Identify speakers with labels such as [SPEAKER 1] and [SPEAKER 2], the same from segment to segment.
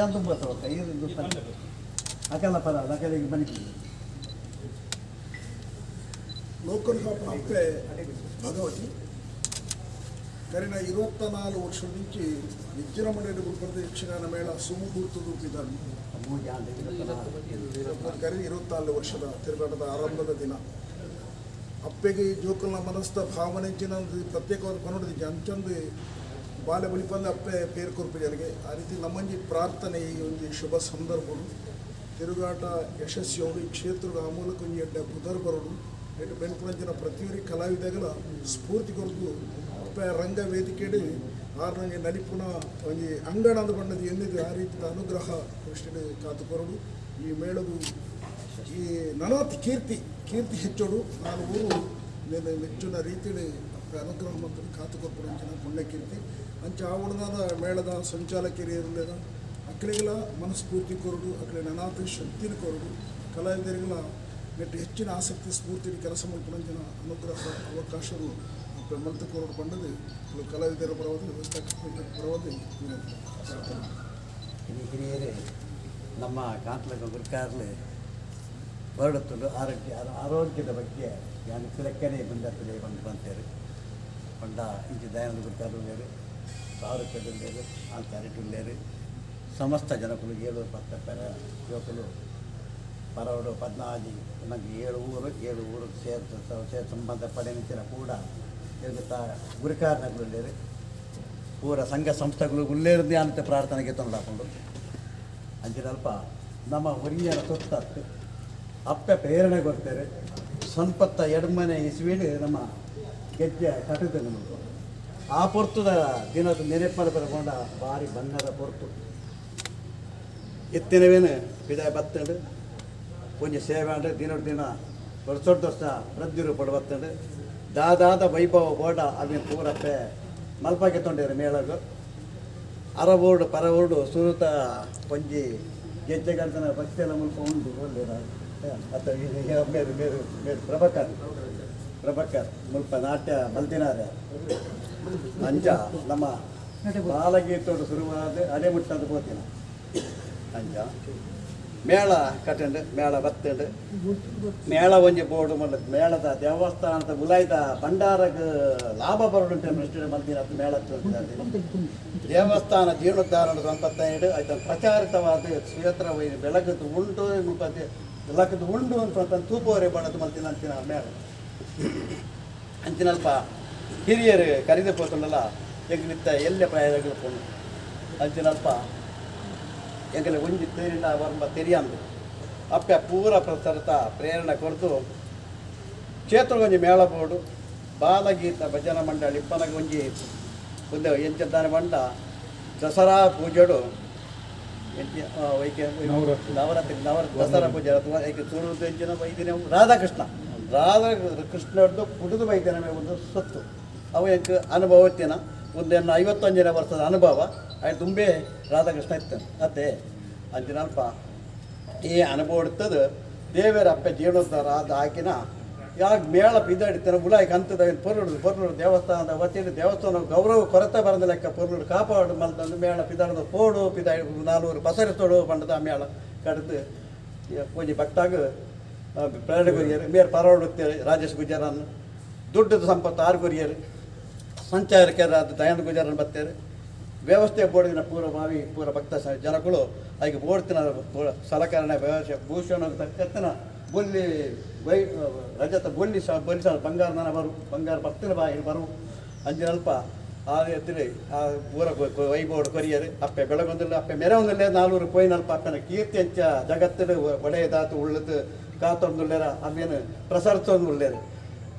[SPEAKER 1] ಯಾನ್ ತುಂಬ ಈರು ಅಕಲ ಪರ ಅಕಲಿಗೆ ಬನ್ನಿ.
[SPEAKER 2] ಲೋಕನ್ ಅಪ್ಪೆ ಭಗವತಿ ಕರಿನ 24 ವರ್ಷದಿಂಚಿ ವಿಜೃಂಭಣೆ ಗುರುಪರದ ಯಕ್ಷಗಾನ ಮೇಳ ಸುಮುಹೂರ್ತದ ಇದ್ದಾನೆ.
[SPEAKER 1] ಮೂಜಿ ಆಂಡ್ 24.
[SPEAKER 2] ಕರಿನ 24 ವರ್ಷದ ತಿರುಗಾಟದ ಆರಂಭದ ದಿನ ಅಪ್ಪೆಗೆ ಜೋಕುಲ್ನ ಮನಸ್ದ ಭಾವನೆ ಪ್ರತ್ಯೇಕವಾದ ಪನೊಡುದಿಜ್ಜಿ. ಅಂಚಂದು ಬಾಲೆ ಬುಲಿಪಂದ ಅಪ್ಪೆ ಪೇರ್ ಕೊರ್ಪುಜನಿಗೆ. ಆ ರೀತಿ ನಮ್ಮಂಜಿ ಪ್ರಾರ್ಥನೆ. ಈ ಒಂದು ಶುಭ ಸಂದರ್ಭಡು ತಿರುಗಾಟ ಯಶಸ್ಸೋಡು, ಈ ಕ್ಷೇತ್ರದ ಆ ಮೂಲಕ ಒಂಜಿ ಎಡ್ಡೆ ಪುದರ್ ಬರೋಡು, ಎಡ್ಡೆ ಬೆನ್ಪುನಂಚಿನ ಪ್ರತಿಯೊರಿ ಕಲಾವಿದಗಳ ಸ್ಫೂರ್ತಿ ಕೊರದು, ಅಪ್ಪೆ ರಂಗ ವೇದಿಕೆಡು ಆರ್ನಂಗೆ ನಲಿಪುನ ಒಂಜಿ ಅಂಗಣ ಅಂದ್ ಬಣ್ಣದ ಎನ್ನಿದು ಆ ರೀತಿಯ ಅನುಗ್ರಹ ಕೃಷ್ಣಡು ಕಾತು ಕೊರಡು. ಈ ಮೇಳಗು ಈ ನನಾತ್ ಕೀರ್ತಿ ಕೀರ್ತಿ ಹೆಚ್ಚೋಡು. ನಾನು ಊರು నేను ಮೆಚ್ಚುನ ರೀತಿಡು ಅಪ್ಪೆ ಅನುಗ್ರಹ ಮತ್ತು ಕಾತು ಕೊರ್ಪುನಂಚಿನ ಪುಣ್ಯ ಕೀರ್ತಿ ಅಂಚ ಆವಡದಾದ ಮೇಳದ ಸಂಚಾಲಕರು ಇರಲಿಲ್ಲ. ಅಕ್ಲೆಗಳ ಮನಸ್ಫೂರ್ತಿ ಕೊರಡು, ಅಕ್ಲೆ ನನಾತ್ ಶಕ್ತಿನ ಕೊರಡು, ಕಲಾವಿದರಿಗಳ ನೆಟ್ಟು ಹೆಚ್ಚಿನ ಆಸಕ್ತಿ ಸ್ಫೂರ್ತಿ ಕೆಲಸ ಮಲ್ಪುನಂಚಿನ ಅನುಗ್ರಹ ಅವಕಾಶವು ಅಪ್ಪೆ ಮಲ್ತು ಕೊರಡು ಪಂಡದು ಕೆಲವು ಕಲಾವಿದರ ಪರವಾದ, ವ್ಯವಸ್ಥಾಪಕರ ಪರವಾದ ವಿನಂತಿ, ಪ್ರಾರ್ಥನೆ.
[SPEAKER 1] ಇನಿ ಹಿರಿಯರೇ, ನಮ್ಮ ಕಾಂತಲಕ ಗುರ್ಕಾರ್ಲು ಹೊರಡುತ್ತುಂಡು. ಆರೋಗ್ಯ ಆರೋಗ್ಯದ ಬಗ್ಗೆ ಯಾನ್ ಪಿರಕ್ಕನೆ ಬಂದರ್ತದೆ ಬಂದು ಬಂತೇರು ಪಂಡ ಇಂಚ ದಯಾನಂದ ಗುರ್ಕಾರ್ಲು ಉಲ್ಲೇರು, ಸಾವಿರ ಉಲ್ಲೇರು, ಆಂತ ಉಲ್ಲೇರು, ಸಮಸ್ತ ಜನಕುಲು, ಏಳು ಪತ್ತ ಪರ ಜೋಕುಲು ಪರವಡು 14 ನಮಗೆ ಏಳು ಊರು, ಏಳು ಊರು ಸೇರ್ ಸೇರ್ ಸಂಬಂಧ ಪಡೆನಿಂಚಿನ ಕೂಡ ತಾ ಗುರುಕಾರನಗುಲು ಉಲ್ಲೇರು. ಪೂರ ಸಂಘ ಸಂಸ್ಥೆಗಳು ಉಲ್ಲೇರ್ದೆ ಅಂತ ಪ್ರಾರ್ಥನೆಗೆ ತೊಂದಾಕೊಂಡು. ಅಂಚಿನಲ್ಪ ನಮ್ಮ ಒರಿಯನ ತೊತ್ತತ್ತು ಅಪ್ಪೆ ಪ್ರೇರಣೆ ಕೊಡ್ತಾರೆ. ಸಂಪತ್ತ ಎಡ್ಮನೆ ಇಸ್ವೀಡು ನಮ್ಮ ಗೆಜ್ಜೆ ಕಟ್ಟುತ್ತೆ ನಮಗೆ. ಆ ಪೊರ್ತುದ ದಿನದ ನೆನಪು ಪರಕೊಂಡ ಭಾರಿ ಬಂಗಾರ ಪೊರ್ತು ಇತ್ತಿನವೇನು ಪಿದಾಯ ಬತ್ತಂಡು. ಒಂಜಿ ಸೇವೆ ಅಂಡ್ ದಿನೊಡು ದಿನ ವರ್ಷೊಡ್ದು ವರ್ಷ ವೃದ್ಧಿ ಪಡ ಬತ್ತಂಡು. ದಾದಾದ ವೈಭವ ಬೋಡ ಅವಿನ ಪೂರಪ್ಪೆ ಮಲ್ಪಕ್ಕೆ ತೊಂಡೇರು. ಮೇಳಗು ಅರವೋಡು ಪರವೋಡು ಸುರುತ ಒಂಜಿ ಗೆಜ್ಜೆ ಗಂಟನ ಭಕ್ತಿಯೆಲ್ಲ ಮುಲ್ಪ ಉಂಡು. ಒಲ್ಲೆರ ಅತ್ತ ಮೇರು ಮೇರು ಮೇರು ಪ್ರಭಾಕರ್ ಪ್ರಭಾಕರ್ ಮುಲ್ಪ ನಾಟ್ಯ ಮಲ್ದಿನಾರೆ. ಅಂಚ ನಮ್ಮ ಬಾಲಗೀತೋಡು ಶುರುವಾದ ಅಡೆ ಮುಟ್ಟದು ಪೋತಿನ. ಅಂಚ ಮೇಳ ಕಟ್ಟಂಡು, ಮೇಳ ಬತ್ತಂಡು. ಮೇಳ ಒಂಜಿ ಬೋರ್ಡು ಮಲ್ಲ ಮೇಳದ ದೇವಸ್ಥಾನದ ಉಲಾಯ್ದ ಭಂಡಾರಗ್ ಲಾಭ ಬರಡುಂಟೆ ದೃಷ್ಟಿಡ್ ಮಲ್ದಿನ ಮೇಳ. ದೇವಸ್ಥಾನ ಜೀರ್ಣೋದ್ಧಾರ ಸಂಪತ್ತೈಡು ಆಯ್ತ ಪ್ರಚಾರಿತವಾದ ಕ್ಷೇತ್ರ ಬೆಳಗದು ಉಂಟು, ಮುಲ್ಪ ಲಕ್ಕದು ಉಂಡು ಅಂತ ತೂಪೋರೆ ಬಣ್ಣದ ಮಲ್ತಿನ ಅಂಚಿನ ಮೇಳ. ಅಂಚಿನಲ್ಪ ಹಿರಿಯರು ಕರಿದು ಪೋತುಂಡಲ ಎಂಕ್ಲಿತ್ತ ಎಲ್ಲೆ ಪ್ರಾಯದಗಳು ಪೋನು. ಅಂಚಿನಲ್ಪ ಎಂಕಲೆ ಒಂಜಿ ತೇರಿನ ವರ್ಮ ತೆರಿಯಂದು ಅಪ್ಪೆ ಪೂರ ಪ್ರಸರತ ಪ್ರೇರಣೆ ಕೊರ್ದು ಕ್ಷೇತ್ರ ಒಂಜಿ ಮೇಳ ಬೋಡು, ಬಾಲಗೀತ ಭಜನಾ ಮಂಡಳಿ ಇಪ್ಪನಗ ಒಂಜಿ ಒಂದು ಎಂಚ ಬಂಡ ದಸರಾ ಪೂಜೆಡು ಎಂಚ ವೈಕೆ ನವರಾತ್ರಿ ನವರ ದಸರಾ ಪೂಜೆ ಅಥವಾ ಐಕೆ ಸುರುದು ಎಂಚಿನ ವೈದಿನ ರಾಧಾಕೃಷ್ಣ ರಾಧಾಕೃಷ್ಣದ್ದು ಪುಟದ ವೈದ್ಯನ ಒಂದು ಸೊತ್ತು. ಅವು ಎಂಕ್ ಅನುಭವತ್ತಿನ ಒಂದು ಎನ್ನ 51ನೇ ವರ್ಷದ ಅನುಭವ. ಆಯ್ತು, ತುಂಬೆ ರಾಧಾಕೃಷ್ಣ ಇತ್ತು ಅತ್ತೆ. ಅಂಚಿನಲ್ಪ ಈ ಅನುಭವ ಇರ್ತದೆ. ದೇವರ ಅಪ್ಪೆ ಜೀರ್ಣೋದ್ಧಾರ ಆದ ಹಾಕಿನ ಯಾಕೆ ಮೇಳ ಬಿದ್ದಾಡಿತ್ತಾನೆ ಉಲಾಯಿ ಕಂತದ ಪೊರ್ಲುಡು ಪೊರ್ಲುಡು ದೇವಸ್ಥಾನದ ವತಿಯಿಂದ ದೇವಸ್ಥಾನ ಗೌರವ ಕೊರತೆ ಬರಂದ ಲೆಕ್ಕ ಪೊರ್ಲುಡು ಕಾಪಾಡು ಮಲ್ತಂದು ಮೇಳ ಪಿದಾಡದ ಪೋಡು ಪಿದಾಡಿ ನಾಲ್ವರು ಪಸರಿಸೋಡು ಪಂಡದ ಆ ಮೇಳ ಕಡ್ದು ಒಂಜಿ ಭಕ್ತಾಗ ಪ್ರೇರಣೆ ಕೊರಿಯರು. ಮೇರ್ ಪರವಡು ರಾಜೇಶ್ ಗುಜರನ್, ದುಡ್ಡದ ಸಂಪತ್ತು ಆರು ಕೊರಿಯರು, ಸಂಚಾರಕರಾದ ದಯಾನಂದ ಗುಜರನ್ ಬತ್ತೇರು. ವ್ಯವಸ್ಥೆ ಬೋರ್ಡಿನ ಪೂರ ಬಾವಿ ಪೂರ ಭಕ್ತ ಜನಗಳು ಐಕ್ ಬೋಡ್ತಿನ ಸಲಕರಣೆ ವ್ಯವಸ್ಥೆ ಭೂಷಣ ತಕ್ಕತ್ತಿನ ಬೊಲ್ಲಿ ವೈ ರಜತ ಬೊಲ್ಲಿ ಸ ಬೊಲ್ಲಿ ಸ ಬಂಗಾರ ನನ ಬರು ಬಂಗಾರ ಭಕ್ತಿನ ಬಾಯಿ ಬರು. ಅಂಚಿನಲ್ಪ ಆ ಎತ್ತಿರಿ ಆ ಪೂರ ವೈಭವಡ್ ಕೊರಿಯರು. ಅಪ್ಪೆ ಬೆಳಗೊಂದಿಲ್ಲ, ಅಪ್ಪೆ ಮೆರವೊಂದಿಲ್ಲ. ನಾಲ್ವರು ಪೋಯಿನಲ್ಪ ಅಪ್ಪನ ಕೀರ್ತಿ ಅಂಚ ಜಗತ್ತಿನ ಒಡೆಯದಾತು ಉಳ್ಳದು ಕಾತೊಂದುಲ್ಲೇರ, ಅವೇನು ಪ್ರಸರಿಸೊಂದುಲ್ಲೇರು.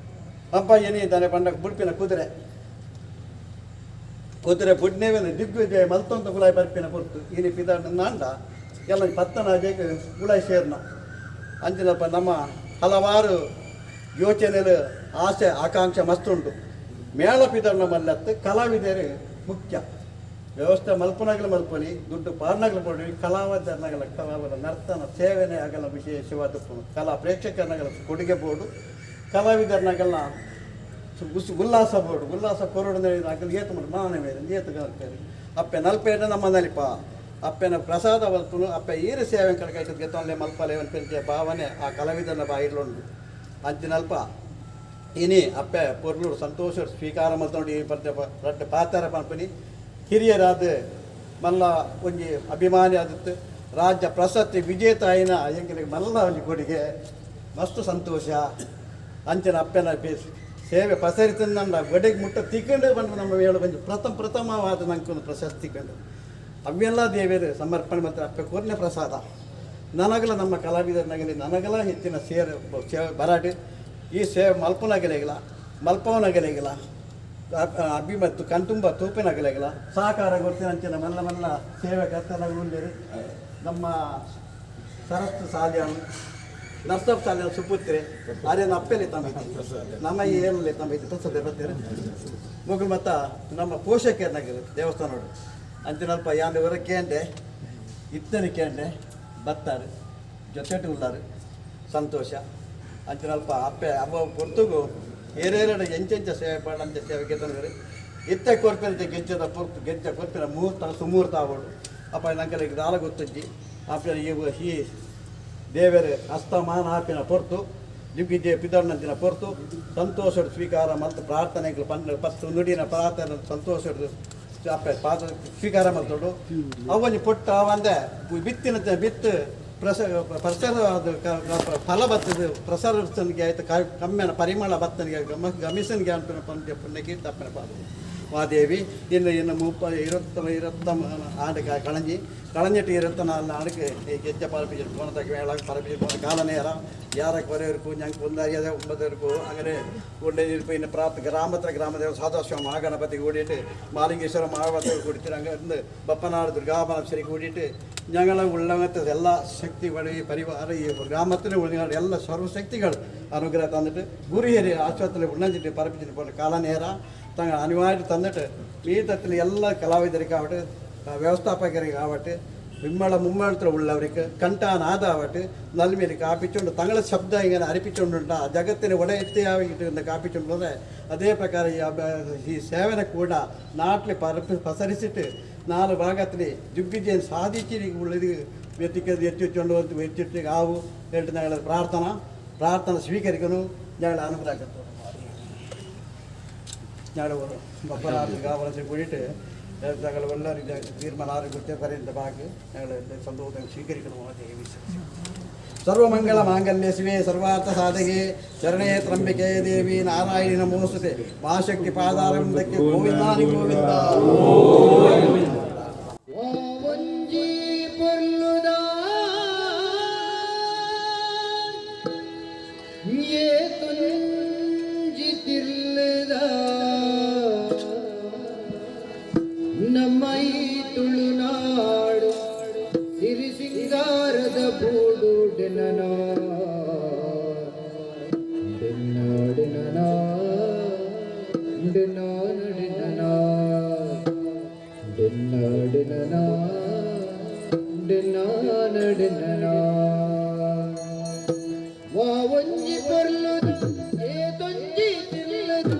[SPEAKER 1] ಅಪ್ಪ ಏನಿ ದಾನೆ ಪಂಡ ಬುಡ್ಪಿನ ಕುದುರೆ ಕುದುರೆ ಬುಡ್ನೇವೇನು ದಿಗ್ವಿಜಯ ಮಲ್ತೊಂದು ಗುಲಾಯಿ ಬರ್ಪಿನ ಪೊರ್ತು ಇನಿ ಪಿದಾಡ್ ನಾಂಡ ಎಲ್ಲ ಪತ್ತನಾಜೆಗ್ ಗುಲಾಯಿ ಸೇರ್ನ. ಅಂಚಿನಲ್ಪ ನಮ್ಮ ಹಲವಾರು ಯೋಚನೆలు, ಆಸೆ ಆಕಾಂಕ್ಷೆ ಮಸ್ತ್ ಉಂಟು. ಮೇಳ ಪಿದರ್ನ ಮಲ್ಲತ್ತು ಕಲಾವಿದರು ಮುಖ್ಯ. ವ್ಯವಸ್ಥೆ ಮಲ್ಪನಾಗಲು ಮಲ್ಪನಿ, ದುಡ್ಡು ಪಾರ್ನಾಗಲು ಪಡಿ, ಕಲಾವಿದರ್ನಗಲ ಕಲಾವಿದ ನರ್ತನ ಸೇವನೆ ಆಗಲ ವಿಶೇಷವಾದ ಕಲಾ ಪ್ರೇಕ್ಷಕರನಗಲ ಕೊಡುಗೆ ಬೋಡು, ಕಲಾವಿದರ್ನಗಲ ಉಲ್ಲಾಸ ಬೋಡು. ಉಲ್ಲಾಸ ಕೊರಡು ಅಗಲು ಏತು ಮಾಡು ಮಾನವೇ ಏತು ಕಲ್ಪೇರು. ಅಪ್ಪೆ ನಲ್ಪೇಟ ನಮ್ಮ ನಲಿಪ. ಅಪ್ಪೆನ ಪ್ರಸಾದ ವಲ್ಪುನು ಅಪ್ಪೆ ಈರು ಸೇವೆ ಕೈಟು ಗೆತ್ತೊಂಲೆ ಮಲ್ಪಲೆ ಪಂಚೆ ಭಾವನೆ ಆ ಕಲಾವಿದನ ಬಾಯಿಲುಂಡು. ಅಂಚಿನಲ್ಪ ಇನಿ ಅಪ್ಪೆ ಪೊರ್ಲುಡು ಸಂತೋಷ ಸ್ವೀಕಾರ ಮಲ್ತೊಂಡು ಈ ಪಂತೆ ರಡ್ಡ್ ಪಾತೆರ ಪನ್ಪುನಿ. ಹಿರಿಯರಾದ ಮಲ್ಲ ಒಂಜಿ ಅಭಿಮಾನಿ ಆದಿತ್ತು, ರಾಜ್ಯ ಪ್ರಶಸ್ತಿ ವಿಜೇತ ಆಯಿನ ಎಂಕಲೆಗ್ ಮಲ್ಲ ಒಂಜಿ ಕೊಡುಗೆ, ಮಸ್ತ್ ಸಂತೋಷ. ಅಂಚಿನ ಅಪ್ಪೆನ ಸೇವೆ ಪಸರಿತಂದ ಗೊಡೆಗೆ ಮುಟ್ಟ ತಿಕ್ಕಂಡು ಬಂದು ನಮ್ಮ ಹೇಳು ಒಂಜಿ ಪ್ರಥಮ ಪ್ರಥಮವಾದ ನಂಗೆ ಒಂದು ಪ್ರಶಸ್ತಿ ತಿಕ್ಕಂಡು ಅವೆಲ್ಲ ದೇವರು ಸಮರ್ಪಣೆ ಮತ್ತು ಅಪ್ಪೆ ಕೊರ್ನೆ ಪ್ರಸಾದ. ನನಗಲ ನಮ್ಮ ಕಲಾವಿದರನಾಗಲಿ ನನಗಲ ಹೆಚ್ಚಿನ ಸೇವೆ ಬರಾಟೆ ಈ ಸೇವೆ ಮಲ್ಪನಗಲಿಗಿಲ್ಲ, ಮಲ್ಪವನಗಲಿಗಿಲ್ಲ, ಅಭಿಮತ್ತು ಕಣ್ತುಂಬ ತೂಪಿನಗಲಿಗಿಲ್ಲ ಸಹಕಾರ ಗೊತ್ತಿನಂಚಿನ ಮಲ್ಲ ಮಲ್ಲ ಸೇವೆ ಕರ್ತನಗಳು. ನಮ್ಮ ಸರಸ್ತು ಸಾಲಿಯನ್ ನರ್ಸಪ್ ಸಾಲಿಯನ್ ಸುಪುತ್ರೆ ಆರ್ಯನ ಅಪ್ಪೆಲೆ ತಂಬೈತಿ, ನಮ್ಮ ಏನಲ್ಲಿ ತಂಬೈತಿ ಪ್ರಸಾದ ಬರ್ತೀರಿ ಮೊಗಲು. ಮತ್ತು ನಮ್ಮ ಪೋಷಕರನಾಗಲಿ ದೇವಸ್ಥಾನೋಡು ಅಂಚಿನಲ್ಪ ಯಾನ್ ಇವರ ಕೇಂಡೆ ಇತ್ತನೆ ಕೇಂಡೆ ಬತ್ತಾರೆ, ಜೊತೆಟು ಉಲ್ಲಾರು, ಸಂತೋಷ. ಅಂಚಿನಲ್ಪ ಅಪ್ಪೆ ಅವ ಪೊರ್ತುಗು ಏರೇರಡು ಎಂಚೆಂಚ ಸೇವೆ ಪಾಡಂಚ ಸೇವೆ ಗೆತ್ತನಗರು ಇತ್ತೆ ಕೊರ್ಪಿನ ಗೆಜ್ಜದ ಪೊರ್ತು ಗೆಜ್ಜ ಕೊರ್ಪಿನ ಮುಹೂರ್ತ ಸುಮೂರ್ತ ಆವಡು. ಅಪ್ಪ ನಂಕಲಿಗೆ ದಾಲ ಗೊತ್ತಜ್ಜಿ. ಅಪ್ಪೆ ಈ ಈ ದೇವರ ಅಸ್ತಮಾನ ಆಪಿನ ಪೊರ್ತು ದಿಗ್ವಿಜಯ ಪಿದರ್ನಂಚಿನ ಪೊರ್ತು ಸಂತೋಷಡ್ ಸ್ವೀಕಾರ ಮಲ್ತು ಪ್ರಾರ್ಥನೆಗಳು ಪಂಡ ಪತ್ತು ನುಡಿನ ಪ್ರಾರ್ಥನೆ ಸಂತೋಷಡ್ ಅಪ್ಪೆ ಪಾದ ಸ್ವೀಕಾರ ಮಲ್ತೊಡು. ಅವೊಂಜಿ ಪೊಟ್ಟ ಅವಂದೆ ಬಿತ್ತಿನ ಬಿತ್ತು ಪ್ರಸ ಪ್ರಸಾರ ಅದು ಫಲ ಬತ್ತದ ಪ್ರಸಾರನಿಗೆ ಆಯ್ತು ಕಮ್ಮೆನ ಪರಿಮಳ ಬತ್ತನಿಗೆ ಗಮ ಗಮಿಸನ್ಗೆ ಅನ್ಪಿನ ಪಂದ್ಯ ಪುಣ್ಯಕ್ಕೆ ತಪ್ಪನ ಪಾದ ಮಾದೇವಿ. ಇನ್ನು ಇನ್ನು ಮುಪ್ಪ ಇರುತ್ತ ಇರುತ್ತ ಆಂಡ್ ಕಳಂಜಿ ಕಳಂಜಿಟ್ಟು 24 ಆಂಡ್ക്ക് ಈ ಗೆಜ್ಜೆ ಪಾರ್ಪಿച്ചു പോണത്തേക്ക് വേള പറപ്പിച്ച് പോണ കാലനേറ യാറെ കുറേർക്കും ഞങ്ങൾക്ക് ഒന്നറിയാതെ ഒമ്പതേർക്കും അങ്ങനെ കൊണ്ട് പിന്നെ പ്രാപ്ത ഗ്രാമത്തിലെ ഗ്രാമദേവ സദാശിവ മഹാഗണപതി കൂടിയിട്ട് മാലിംഗേശ്വര മഹാഗണപതി കൂടിയിട്ട് അങ്ങ് ഇന്ന് ബപ്പനാട് ദുർഗാപരമേശ്വരി കൂടിയിട്ട് ഞങ്ങളെ ഉള്ളങ്ങത്തെ എല്ലാ ശക്തികളും ഈ പരിവാര ഈ ഗ്രാമത്തിലെ ഉള്ള എല്ലാ സർവശക്തികളും അനുഗ്രഹം തന്നിട്ട് ഗുരുഹരി ആശുപത്രിയിൽ ഉണ്ണഞ്ചിട്ട് പറപ്പിച്ചിട്ട് പോണ കാലനേര തങ്ങൾ അനിവാര്യ തന്നിട്ട് ഈ തരത്തിൽ എല്ലാ കലാവിദർക്കാവട്ടെ, വ്യവസ്ഥാപകർക്കാവട്ടെ, വിമ്മള മുമ്മളത്തിൽ ഉള്ളവർക്ക് കണ്ടാനാദാവട്ടെ, നൽമേൽ കാപ്പിച്ചുകൊണ്ട് തങ്ങളെ ശബ്ദം ഇങ്ങനെ അരിപ്പിച്ചുകൊണ്ടുണ്ട് ആ ജഗത്തിന് ഒടയെത്തിയായിട്ട് കാപ്പിച്ചുകൊണ്ട് അതേ പ്രകാരം ഈ സേവന ಕೂಡ നാട്ടിൽ പരപ്പി പ്രസരിച്ചിട്ട് നാല് ഭാഗത്തിൽ ദിഗ്വിജയം സാധിച്ചിരിക്കുള്ളത് എത്തിക്കത് എത്തിച്ചുകൊണ്ട് വെച്ചിട്ട് ആവൂ എന്നിട്ട് ഞങ്ങൾ പ്രാർത്ഥന പ്രാർത്ഥന സ്വീകരിക്കുന്നു. ഞങ്ങൾ അനുഗ്രഹത്തോടെ ഞങ്ങൾ ബപ്പനാട് കാവലത്തിൽ കൂടിയിട്ട് ഞങ്ങൾ എല്ലാവരും തീരുമാനം ആരും കുറ്റം പറയുന്ന ബാക്ക് ഞങ്ങൾ സന്തോഷം സ്വീകരിക്കണമെന്ന് ദേവി. സർവമംഗള മാംഗല്യ ശിവേ സർവാർത്ഥ സാധകേ ശരണേ ത്രംബികേ ദേവി നാരായണി നമോസ്തുതേ. മഹാശക്തി പാതാരവിന്ദಕ್ಕೆ ಗೋವಿಂದಾನಿ ಗೋವಿಂದ.
[SPEAKER 3] ಒಂಜಿ ಪೊರ್ಲುದ ಏತೊಂಜಿ ತಿರ್ಲದ ನಮ್ಮ ಈ ತುಳುನಾಡು ಸಿರಿ ಸಿಂಗಾರದ ಬೂಡು ಡೆನನ ಡೆನ್ನಾಡಿನನ ಡೆನ್ನಾಡಿನನ ಡೆನ್ನಾಡಿನನ ಡೆನ್ನಾಡಿನನ. ವಾ ಒಂಜಿ ಪೊರ್ಲುದ ಏತೊಂಜಿ ತಿರ್ಲದ.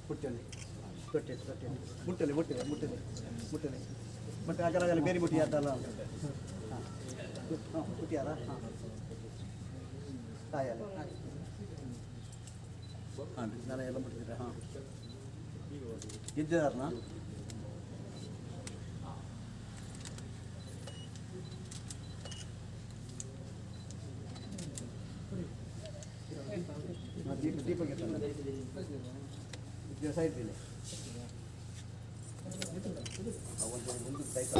[SPEAKER 1] ಮುಟ್ಟಲೆ ತೊಟ್ಟೆ ತೊಟ್ಟೆ ಮುಟ್ಟಲೆ ಮುಟ್ಟಲೆ ಮುಟ್ಟಲೆ ಮುಟ್ಟಲೆ ಮತ್ತೆ ಅಗಲ ಬೇರೆ ಮುಟ್ಟಿ ಆತಲ್ಲ. ಹಾಂ ಹಾಂ ಮುಟ್ಟಿಯಾರ. ಹಾಂ ತಾಯಲ್ಲ ಹಾಂ ನಾನು ಎಲ್ಲ ಮುಟ್ಟಿದ್ದೀರ. ಹಾಂ ಇದ್ದಾರನ ದೀಪ ದೀಪ ಸೈಡ್ ಇದೆ. ಒಂದು ಸೈಡ್.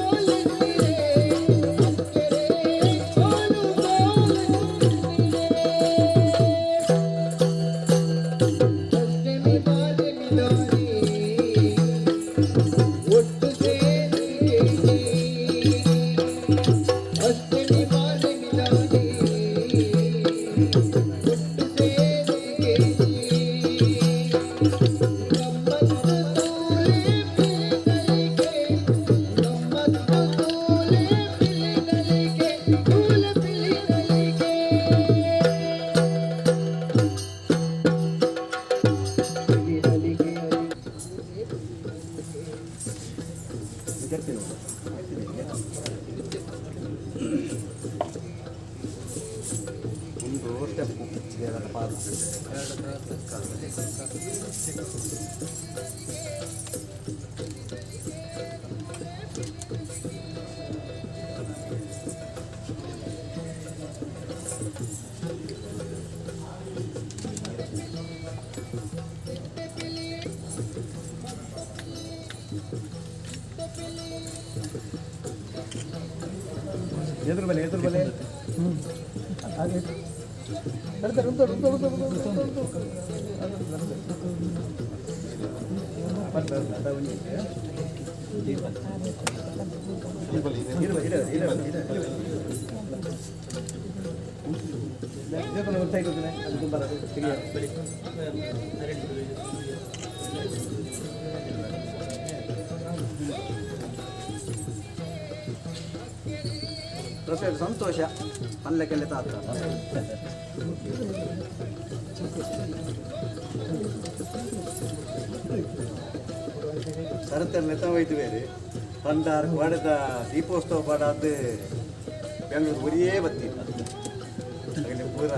[SPEAKER 1] ಒಂದು ಸ್ಟೆಪ್ ಎರಡು ಪಾದ. ಎದುರು ಬಲೆ ಎದುರು ಬಲೆ ಸಂತೋಷ ಪಲ್ಲಕ್ಕೆಲ್ಲ ತಾತ. ಸರತಲ್ಲಿ ಹೋಯ್ತು ಬೇರೆ ಪಂದಾರ್ ವಾಡದ ದೀಪೋತ್ಸವ ಪಾಡಾದ ಬೆಂಗಳೂರು ಒರಿಯೇ ಬತ್ತಿಲ್ಲ ಅಲ್ಲಿ ಪೂರ.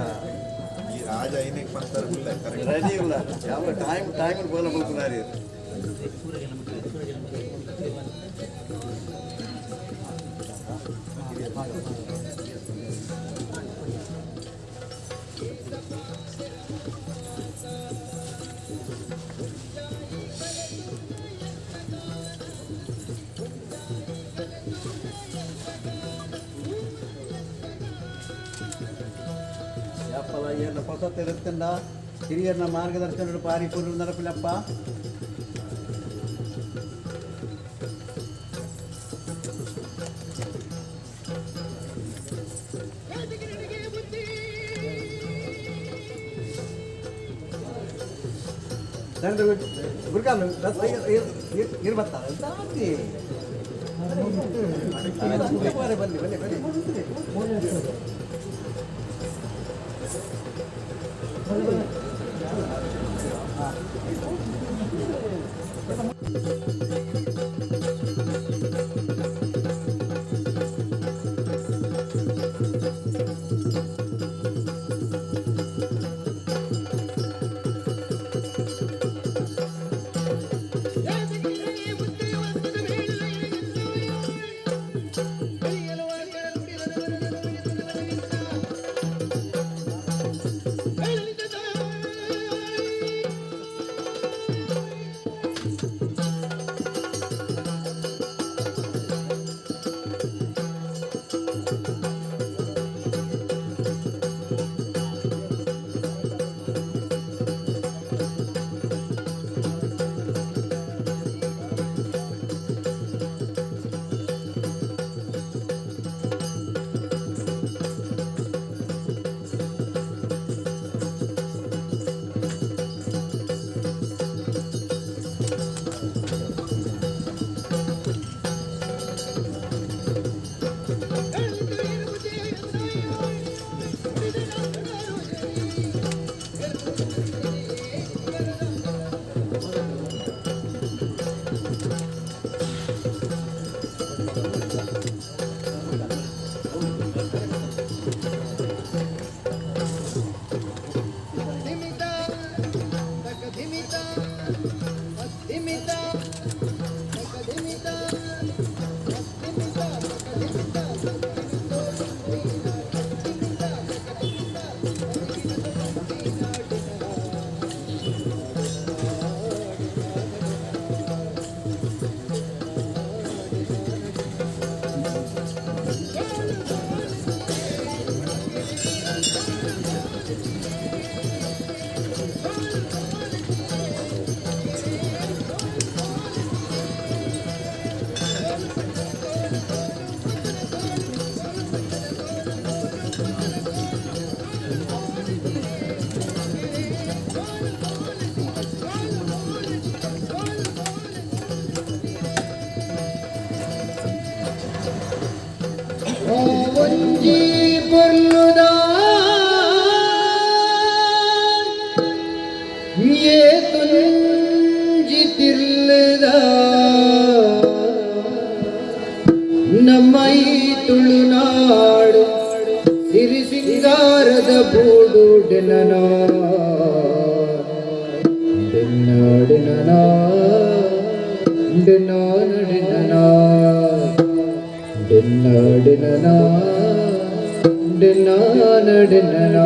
[SPEAKER 2] ಈ ರಾಜ ಐನಕ್ಕೆ ಪಂತಾರ
[SPEAKER 1] ರೆಡಿ ಇಲ್ಲ ಯಾವ ಟೈಮ್ ಟೈಮ್ ಬೋಲ ಬೋಲ್ಕುನಾರಿ. ಯಾಪಲ ಏನ ಹೊಸ ತಿರುತ್ತಂಡ ಹಿರಿಯರನ್ನ ಮಾರ್ಗದರ್ಶನ ಪಾರಿಪೂರ್ಣ ನಡಪಿಲ್ಲಪ್ಪ. ಗುರುಕಾಲು ನೀರು ಬರ್ತಾರೆ ಬನ್ನಿ ಬನ್ನಿ ಬನ್ನಿ.
[SPEAKER 3] ಒಂಜಿ ಪೊರ್ಲುದ ಏತೊಂಜಿ ತಿರ್ಲದ ನಮ್ಮ ಈ ತುಳುನಾಡು ಸಿರಿ ಸಿಂಗಾರದ ಬೂಡು ಡೆನನ ಡೆನ್ನಾಡಿನ ಡೆನ್ನಾಡಿನ ಡೆನ್ನಾಡಿನ ಡೆನ್ನಾಡಿನ.